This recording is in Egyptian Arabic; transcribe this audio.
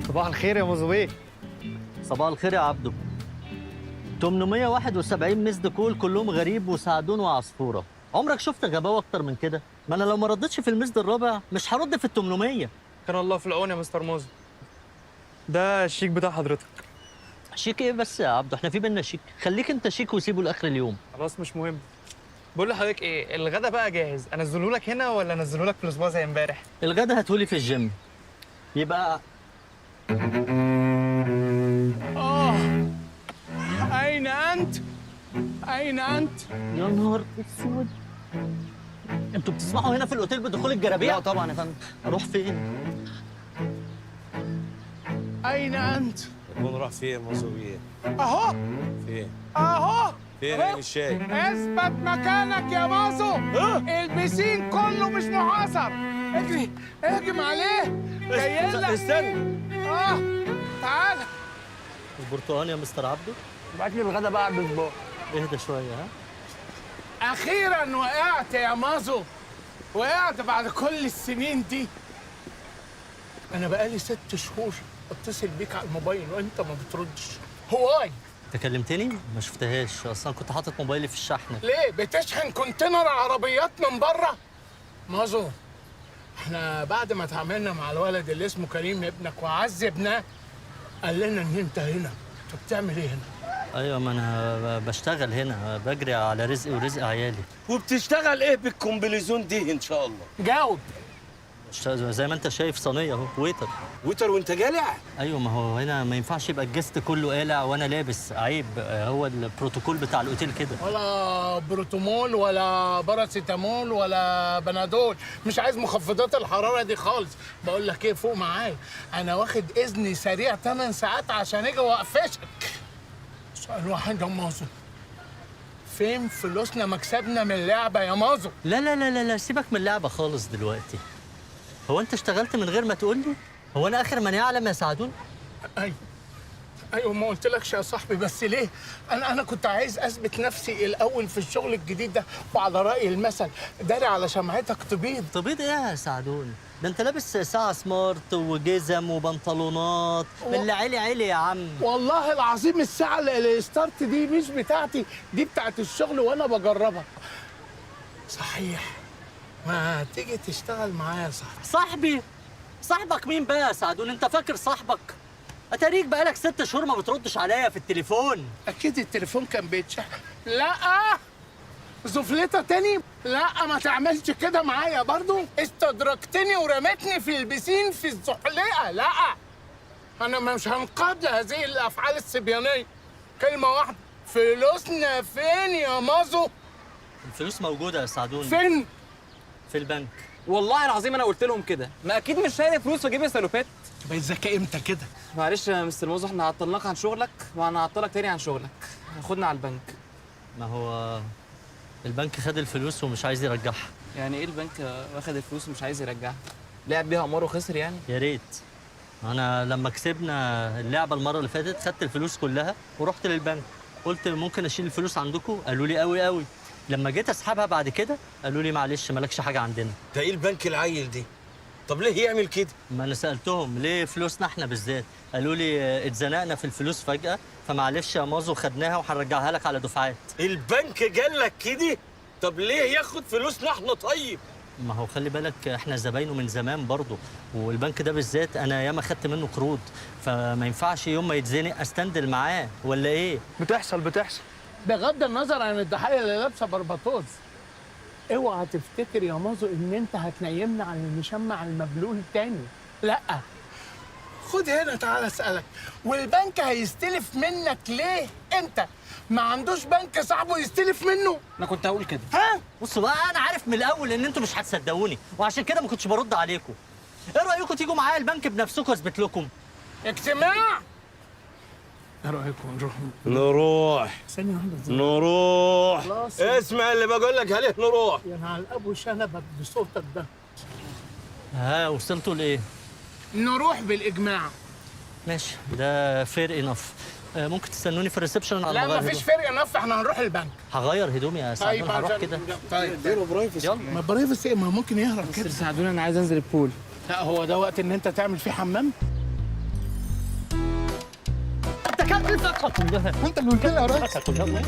صباح الخير يا مزوبيه. صباح الخير يا عبدو. 871 missed call كلهم غريب وسعدون وعصفوره. عمرك شفت غباوه اكتر من كده؟ ما انا لو ما ردتش في ال missed الرابع مش هرد في ال 800. كان الله في العون يا مستر موزو. ده الشيك بتاع حضرتك. شيك ايه بس يا عبدو؟ احنا في بينا شيك؟ خليك انت شيك وسيبه لاخر اليوم. خلاص مش مهم. بقول لحضرتك ايه، الغدا بقى جاهز، انزله لك هنا ولا انزله لك في الاسبوع زي امبارح؟ الغدا هاتهولي في الجيم. يبقى أين أنت؟ أين أنت؟ يا نهار اسود، انتوا بتسمحوا هنا في الاوتيل بدخول الجرابيع؟ لا طبعا يا فندم. اروح فين؟ أين أنت؟ يكون راح فين يا مزوبيه؟ أهو فين؟ أهو. فين عين الشاي؟ اثبت مكانك يا مازو. البسين كله مش محاصر. اجري اهجم عليه. جاي لك. استنى. تعال. البرتقال يا مستر عبدو. ابعت لي الغدا بقى على الاسبوع. اهدى شوية. ها أخيرا وقعت يا مازو، وقعت بعد كل السنين دي. أنا بقالي 6 شهور أتصل بيك على الموبايل وأنت ما بتردش. why؟ انت كلمتني؟ ما شفتهاش اصلا، كنت حاطط موبايلي في الشحن. ليه بتشحن container عربيات من بره؟ مازو، احنا بعد ما اتعاملنا مع الولد اللي اسمه كريم ابنك وعذبناه قال لنا ان انت هنا. انت بتعمل ايه هنا؟ ايوه ما انا بشتغل هنا، بجري على رزقي ورزق عيالي. وبتشتغل ايه بالكومبليزون دي ان شاء الله؟ جاوب. زي ما انت شايف صينية اهو، waiter. waiter وانت جالع؟ ايوه ما هو هنا ما ينفعش يبقى ال guest كله قالع وانا لابس، عيب. هو البروتوكول بتاع الاوتيل كده. ولا بروتومول ولا باراسيتامول ولا بنادول، مش عايز مخفضات الحرارة دي خالص. بقول لك ايه، فوق معايا، انا واخد اذن سريع 8 ساعات عشان اجي واقفشك. سؤال واحد يا مازو، فين فلوسنا مكسبنا من اللعبة يا مازو؟ لا لا لا لا لا، سيبك من اللعبة خالص دلوقتي. هو انت اشتغلت من غير ما تقول لي؟ هو انا اخر من يعلم يا سعدون؟ ايوه ايوه، ما قلتلكش يا صاحبي، بس ليه؟ انا كنت عايز اثبت نفسي الاول في الشغل الجديد ده، وعلى راي المثل داري على شمعتك تبيض. تبيض ايه يا سعدون؟ ده انت لابس ساعة smart وجزم وبنطلونات من اللي عالي عالي يا عم. والله العظيم الساعة ال smart دي مش بتاعتي، دي بتاعت الشغل وانا بجربها. صحيح، ما تيجي تشتغل معايا يا صاحبي؟ صاحبي؟ صاحبك مين بقى يا سعدون؟ انت فاكر صاحبك؟ اتاريك بقالك 6 شهور ما بتردش عليا في التليفون. اكيد التليفون كان بيتشحن. لا زفلتة تاني؟ لا ما تعملش كده معايا برضو، استدركتني ورمتني في البسين في الزحليقه. لا انا مش هنقاد لهذه الافعال الصبيانيه. كلمة واحدة، فلوسنا فين يا مازو؟ الفلوس موجودة يا سعدون. فين؟ في البنك. والله العظيم انا قلت لهم كده، ما اكيد مش شايل فلوس واجيب سلوفات. بقيت ذكي امتى كده؟ معلش يا مستر موزو، احنا عطلناك عن شغلك وهنعطلك تاني عن شغلك. خدنا على البنك. ما هو البنك خد الفلوس ومش عايز يرجعها. يعني ايه البنك واخد الفلوس ومش عايز يرجعها؟ لعب بيها قمار وخسر يعني؟ يا ريت. انا لما كسبنا اللعبة المرة اللي فاتت خدت الفلوس كلها ورحت للبنك، قلت ممكن اشيل الفلوس عندكم؟ قالوا لي قوي قوي. لما جيت اسحبها بعد كده قالوا لي معلش مالكش حاجة عندنا. ده ايه البنك العيل دي؟ طب ليه يعمل كده؟ ما انا سالتهم ليه فلوسنا احنا بالذات، قالوا لي اتزنقنا في الفلوس فجاة، فمعلش يا مازو خدناها وهنرجعها لك على دفعات. البنك جالك كده؟ طب ليه ياخد فلوسنا احنا طيب؟ ما هو خلي بالك احنا زباينه من زمان برضه، والبنك ده بالذات انا ياما خدت منه قروض، فما ينفعش يوم ما يتزنق استندل معاه ولا ايه؟ بتحصل بتحصل. بغض النظر عن الضحية اللي لابسه بربطوز، اوعى تفتكر يا مازو ان انت هتنيمنا على المشمع المبلول تاني. لا خد هنا، تعالى اسالك، والبنك هيستلف منك ليه؟ انت ما عندوش بنك صاحبه يستلف منه؟ انا كنت هقول كده. ها؟ بصوا بقى، انا عارف من الاول ان انتوا مش هتصدقوني، وعشان كده ما كنتش برد عليكم. ايه رايكم تيجوا معايا البنك بنفسكم اثبت لكم؟ اجتماع. ايه رايكم نروح؟ نروح. ثانية واحدة. نروح. خلاص. اسمع اللي بقول لك عليه، نروح. يا نهار ابو شنبك بصوتك ده. ها وصلتوا لايه؟ نروح بالاجماع. ماشي، ده fair enough. ممكن تستنوني في ال reception على لا ما أغير مفيش هدومي. fair enough، احنا هنروح البنك. هغير هدومي يا سعدون، هروح كده. طيب اديله privacy. يلا. ما privacy ايه؟ ما ممكن يهرب كده. سعدون انا عايز انزل ال pool. لا هو ده وقت ان انت تعمل فيه حمام؟ اكلت الفاكهة كلها. انت اللي قلت لي يا ريس. الفاكهة كلها.